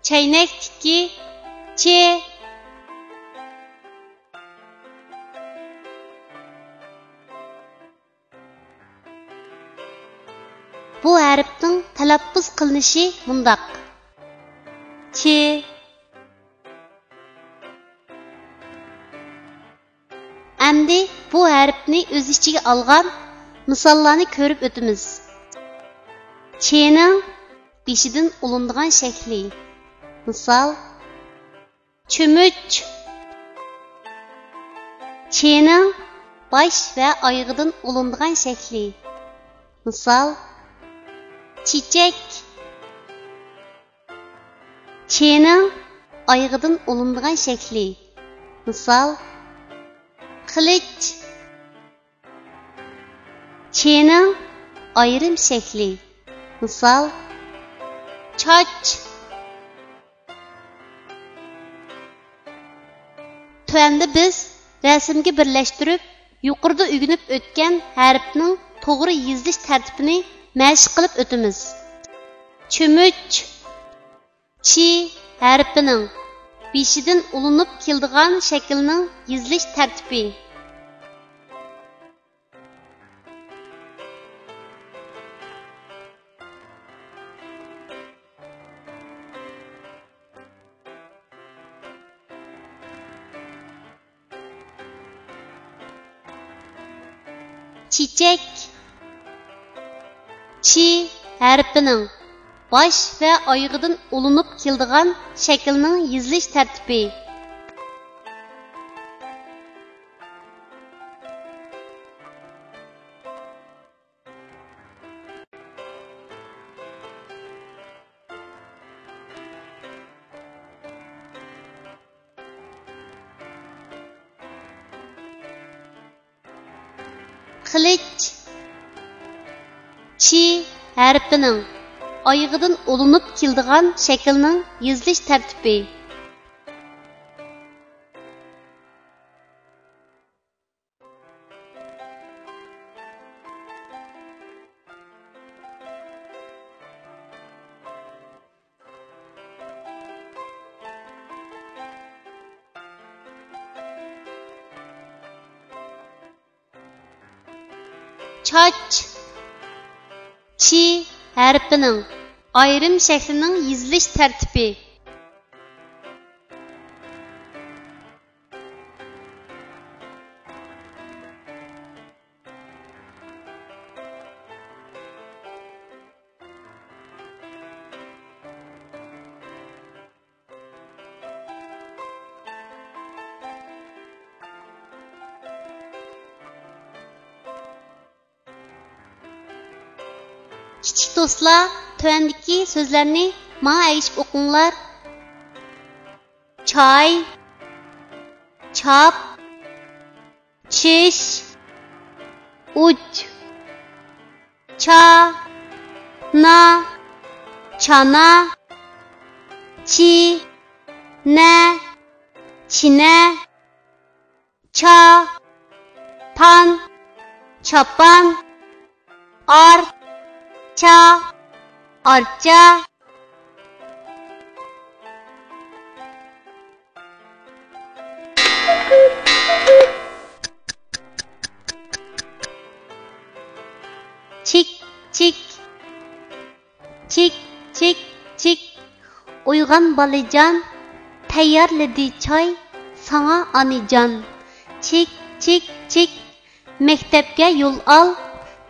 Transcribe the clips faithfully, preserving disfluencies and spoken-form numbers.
چەينەكتىكى چى. بۇ ھەرپنىڭ تەلەپپۇز قىلىنىشى مۇنداق: چى. ئەمدى بۇ ھەرپنى ئۆز ئىچىگە ئالغان مىساللارنى كۆرۈپ ئۆتىمىز. چېنىڭ بېشىدىن ئۇلىنىدىغان شەكلى. مىسال، چۆمۈچ. چېنىڭ باش ۋە ئايىغىدىن ئۇلىنىدىغان شەكلى. مىسال، چېچەك. چېنىڭ ئايىغىدىن ئۇلىنىدىغان شەكلى. مىسال، قىلىچ. چېنىڭ ئايرىم شەكلى. مىسال، چاچ. تۆۋەندە بىز رەسىمگە بىرلەشتۈرۈپ، يۇقىرىدا ئۆگىنىپ ئۆتكەن ھەرپنىڭ توغرا يېزىلىش تەرتىپىنى مەشىق قىلىپ ئۆتىمىز. چۆمۈچ. چى ھەرپىنىڭ بېشىدىن ئۇلىنىپ كېلىدىغان شەكىلنىڭ يېزىلىش تەرتىپى. چېچەك. چى ھەرپىنىڭ باش ۋە ئايىغىدىن ئۇلىنىپ كېلىدىغان شەكىلنىڭ يېزىلىش تەرتىپى. قىلىچ. چى ھەرپىنىڭ ئايىغىدىن ئۇلىنىپ كېلىدىغان شەكىلنىڭ يېزىلىش تەرتىپى. چاچ. چى ھەرپىنىڭ ئايرىم شەكلىنىڭ يېزىلىش تەرتىپى. كىچىك دوستلار، تۆۋەندىكى سۆزلەرنى ماڭا ئەگىشىپ ئوقۇڭلار. چاي، چاپ، چىش، ئۇچ. چا، نا، چانا. چى، نە، چىنە. چا، پان، چاپان. ئار، چا، ئارچا. چىك، چىك. چىك، چىك، چىك. ئويغان بالىجان، تەييارلىدى چاي ساڭا ئانىجان. چىك، چىك، چىك. مەكتەپكە يول ئال،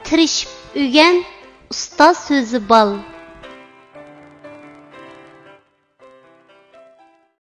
تىرىشىپ ئۆگەن، ئۇستاز سۆزى بال.